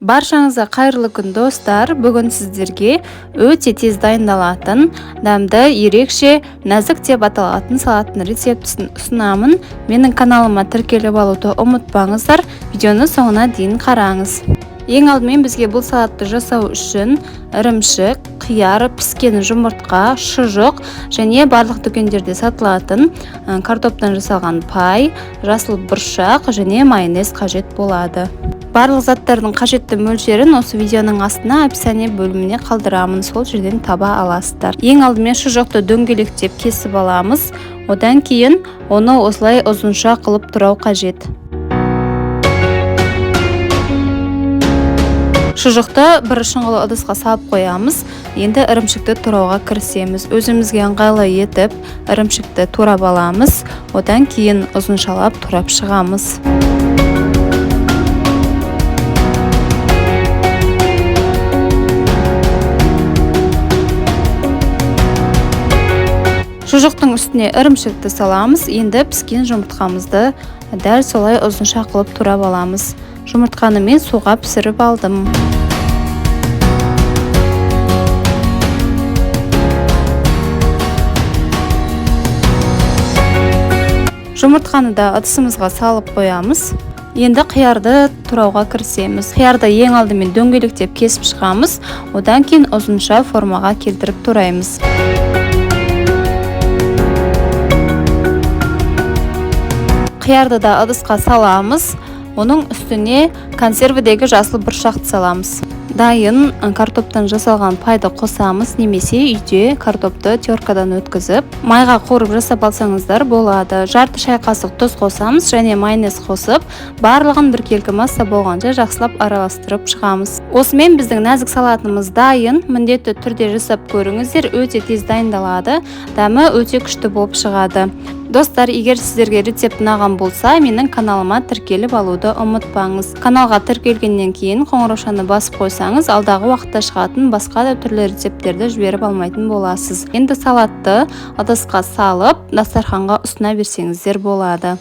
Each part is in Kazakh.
Баршаңызға қайырлы күн, достар. Бүгін сіздерге өте тез дайындалатын, дәмді, ерекше, нәзік деп аталатын салаттың рецептісін ұсынамын. Менің каналыма тіркеліп алуды ұмытпаңыздар. Видеоны соңына дейін қараңыз. Ең алдымен бізге бұл салатты жасау үшін ірімшік, қияр, піскен жұмыртқа, шұжық және барлық дүкендерде сатылатын картоптан жасалған пай, жасыл бұршақ және майонез қажет болады. Барлық заттардың қажетті мөлшерін осы видеоның астына описание бөліміне қалдырамын, сол жерден таба аласыздар. Ең алдымен шұжықты дөңгелектеп кесіп аламыз, одан кейін оны осылай ұзынша қылып турау қажет. Шұжықты бір шұңғыл ыдысқа салып қоямыз. Енді ірімшікті турауға кірісеміз. Өзімізге ыңғайлы етіп ірімшікті турап аламыз, одан кейін ұзыншалап турап шығамыз. Шұжықтың үстіне ірімшікті саламыз. Енді піскен жұмыртқамызды дәл солай ұзынша қылып турап аламыз. Жұмыртқаны мен суға пісіріп алдым. Жұмыртқаны да ыдысымызға салып қоямыз. Енді қиярды турауға кірісеміз. Қиярды ең алдымен дөңгелектеп кесіп шығамыз, одан кейін ұзынша формаға келтіріп тураймыз. Қиярды да ыдысқа саламыз. Оның үстіне консервідегі жасыл бұршақты саламыз. Дайын картоптан жасалған пайды қосамыз, немесе үйде картопты теркадан өткізіп, майға қуырып жасап алсаңыздар болады. Жарты шай қасық тұз қосамыз және майонез қосып, барлығын біркелкі масса болғанша жақсылап араластырып шығамыз. Осымен біздің нәзік салатымыз дайын. Міндетті түрде жасап көріңіздер, өте тез дайындалады, дәмі өте күшті болып шығады. Достар, егер сіздерге рецепт ұнаған болса, менің каналыма тіркеліп алуды ұмытпаңыз. Каналға тіркелгеннен кейін қоңыраушаны басып қойсаңыз, алдағы уақытта шығатын басқа да түрлі рецепттерді жіберіп алмайтын боласыз. Енді салатты ыдысқа салып, дастарханға ұсына берсеңіздер болады.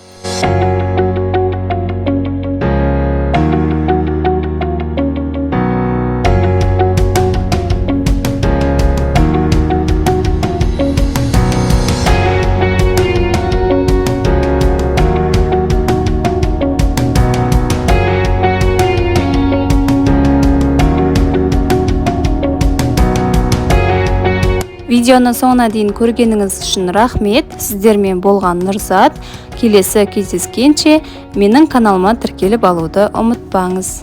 Видеоны соңына дейін көргеніңіз үшін рахмет. Сіздермен болған Нұрзат. Келесі кездескенше менің каналыма тіркеліп алуды ұмытпаңыз.